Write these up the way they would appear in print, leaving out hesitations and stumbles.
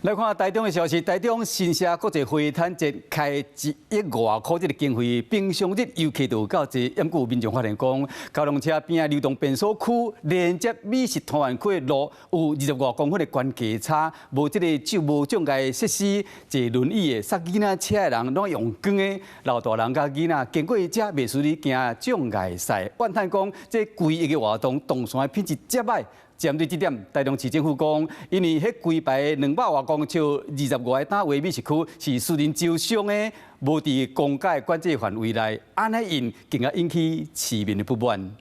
來看台中的消息，台中新社國際花壇節開一億外箍這个經費，平常日遊客就有夠濟，毋過有民眾發現講，交通車邊仔流動便所區連接美食攤販區的路有20外公分的懸低差，無這个就無障礙設施，坐輪椅的、駛囡仔車的人攏用扛的，老大人佮囡仔經過遮袂輸咧行障礙賽，怨嘆講這幾億的活動動線的品質遮䆀。針對這點，台中市政府講，因為彼規排200外公尺25个單位美食區是私人招商的，無佇公家管制範圍內，按呢印更加引起市民的不滿。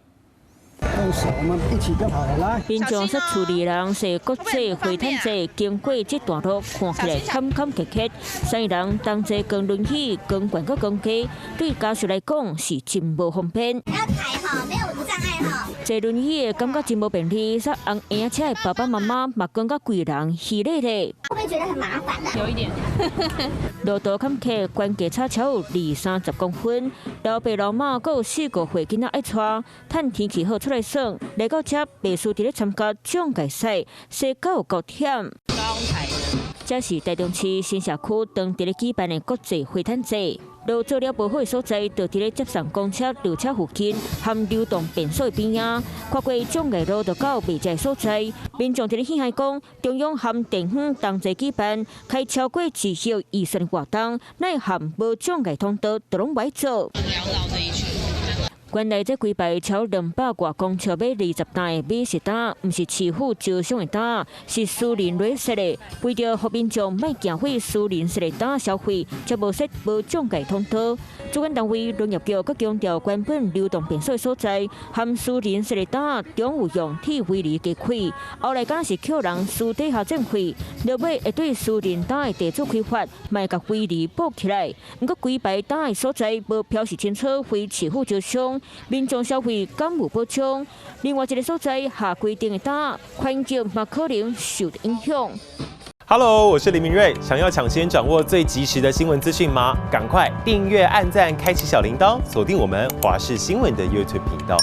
民眾說厝裡人踅國際花壇節經過這段路，看起來坎坎坷坷，三个人同齊扛輪椅、扛懸閣扛低，對家屬來講是真無方便。要抬吼，沒有無障礙吼。坐輪椅的感覺真無便利，煞紅嬰車的爸爸媽媽嘛感覺規人虛咧咧。會不會覺得很麻煩啊？有一點。路途坎坷，懸低差超有二三十公分，老爸老媽閣有四個歲囡仔愛帶，趁天氣好出來耍，來到遮袂輸佇咧參加障礙賽，踅到有夠忝。這是台中市新社區當地咧舉辦的國際花壇節，路做了無好的所在，就佇咧接送公車落車附近，含流動便所的邊仔，跨過障礙路就到賣食的所在。民眾佇咧戲害講，中央含地方同齊舉辦，開超過一億預算活動，哪會含無障礙通道都攏䆀做。原來這規排超200外公尺欲20擔的美食擔，毋是市府招商的擔，是私人來設的。為著予民眾莫行去私人設的擔消費，才無設無障礙通道。主管單位農業局閣強調，原本流動便所的所在，含私人設的擔，總有用鐵圍籬隔開。後來敢是予人私底下佔費，落尾會對私人擔的地主開罰，嘛會共圍籬補起來。毋過規排擔的所在無標示清楚，非市府招商。民眾消費敢有保障？另外一个所在下規定的擔，環境嘛可能受到影響。 Hello，我是林明瑞，想要搶先掌握最及時的新聞資訊嗎？趕快訂閱、按讚、開啟小鈴鐺，鎖定我們華視新聞的 YouTube 頻道。